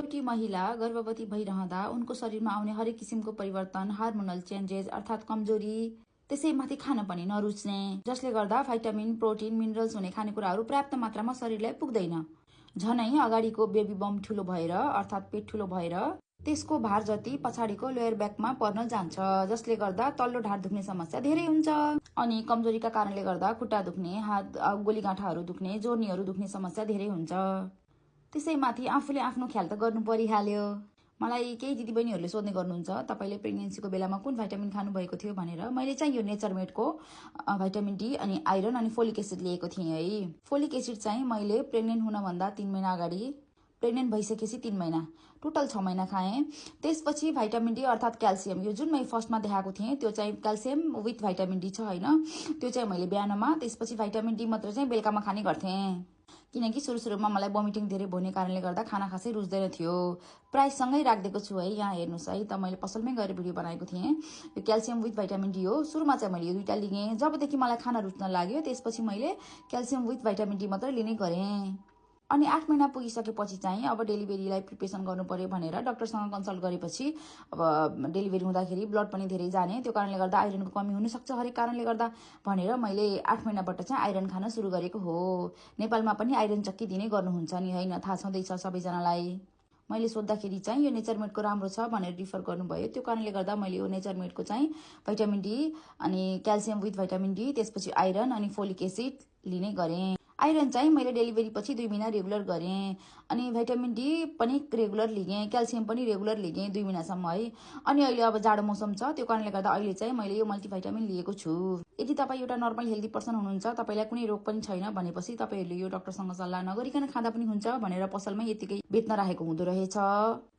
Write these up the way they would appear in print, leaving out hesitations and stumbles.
एउटी महिला गर्भवती भइरहँदा उनको शरीरमा आउने हरेक किसिमको परिवर्तन, हार्मोनल चेन्जेस अर्थात् कमजोरी, त्यसैमाथि खान पनि नरुच्ने, जसले गर्दा भाइटामिन, प्रोटिन, मिनरल्स हुने खानेकुराहरू पर्याप्त मात्रामा शरीरलाई पुग्दैन। झनै अगाडिको बेबी बम ठुलो भएर अर्थात् पेट ठुलो भएर त्यसको भार जति पछाडिको लोयर ब्याकमा पर्न जान्छ, जसले गर्दा तल्लो ढाड दुख्ने समस्या धेरै हुन्छ। अनि कमजोरीका कारणले गर्दा खुट्टा दुख्ने, हात गोलीगाँठाहरू दुख्ने, जोर्नीहरू दुख्ने समस्या धेरै हुन्छ। त्यसैमाथि आफूले आफ्नो ख्याल त गर्नु परिहाल्यो। मलाई केही दिदीबहिनीहरूले सोध्ने गर्नुहुन्छ, तपाईले प्रेग्नेन्सीको बेलामा कुन भाइटामिन खानुभएको थियो भनेर। मैले चाहिँ यो नेचरमेडको भाइटामिन डी अनि आइरन अनि फोलिक एसिड लिएको थिएँ है। फोलिक एसिड चाहिँ मैले प्रेग्नेन्ट हुनभन्दा 3 महिना अगाडि, प्रेग्नेन्ट भइसकेपछि 3 महिना, टोटल 6 महिना खाएँ। त्यसपछि भाइटामिन डी अर्थात् क्याल्सियम, यो जुन मैले फर्स्टमा देखाएको थिएँ त्यो चाहिँ क्याल्सियम विथ भाइटामिन डी छ होइन, त्यो चाहिँ मैले बिहानमा, त्यसपछि भाइटामिन डी मात्र चाहिँ बेलुकामा खाने गर्थेँ। किनकि सुरुमा मलाई भोमिटिङ धेरै हुने कारणले गर्दा खाना खासै रुच्दैन थियो। प्राइससँगै राखिदिएको छु है, यहाँ हेर्नुहोस् है त, मैले पसलमै गएर भिडियो बनाएको थिएँ। यो क्याल्सियम विथ भाइटामिन डी हो। सुरुमा चाहिँ मैले यो दुईटा लिएँ। जबदेखि मलाई खाना रुच्न लाग्यो त्यसपछि मैले क्याल्सियम विथ भाइटामिन डी मात्र लिने गरेँ। अनि 8 महिना पुगिसकेपछि चाहिँ अब डेलिभरीलाई प्रिपरेसन गर्नु पर्यो भनेर डाक्टरसँग कन्सल्ट गरेपछि अब डेलिभरी हुँदाखेरि ब्लड पनि धेरै जाने, त्यो कारणले गर्दा आइरनको कमी हुनसक्छ हरेक कारणले गर्दा भनेर मैले 8 महिनाबाट चाहिँ आइरन खान सुरु गरेको हो। नेपालमा पनि आइरन चक्की दिने गर्नुहुन्छ नि होइन, थाहा छँदैछ सबैजनालाई। मैले सोद्धाखेरि चाहिँ यो नेचरमेडको राम्रो छ भनेर रिफर गर्नुभयो, त्यो कारणले गर्दा मैले यो नेचरमेडको चाहिँ भाइटामिन डी अनि क्याल्सियम विथ भाइटामिन डी, त्यसपछि आइरन अनि फोलिक एसिड लिने गरेँ। आइरन चाहिँ मैले डेलिभरी पछि 2 महिना रेगुलर गरेँ अनि भाइटामिन डी पनि रेगुलर लिएँ, क्याल्सियम पनि रेगुलर लिएँ 2 महिनासम्म है। अनि अहिले अब जाडो मौसम छ, त्यो कारणले गर्दा अहिले चाहिँ मैले यो मल्टिभाइटामिन लिएको छु। यदि तपाईँ एउटा नर्मल हेल्दी पर्सन हुनुहुन्छ, तपाईँलाई कुनै रोग पनि छैन भनेपछि तपाईँहरूले यो डाक्टरसँग सल्लाह नगरिकन खाँदा पनि हुन्छ भनेर पसलमै यतिकै बेच्न राखेको हुँदो रहेछ।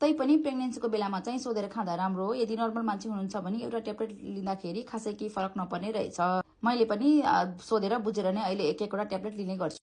तैपनि प्रेग्नेन्सीको बेलामा चाहिँ सोधेर खाँदा राम्रो हो। यदि नर्मल मान्छे हुनुहुन्छ भने एउटा ट्याब्लेट लिँदाखेरि खासै केही फरक नपर्ने रहेछ। मैले पनि सोधेर बुझेर नै अहिले एक एकवटा ट्याब्लेट लिने गर्छु।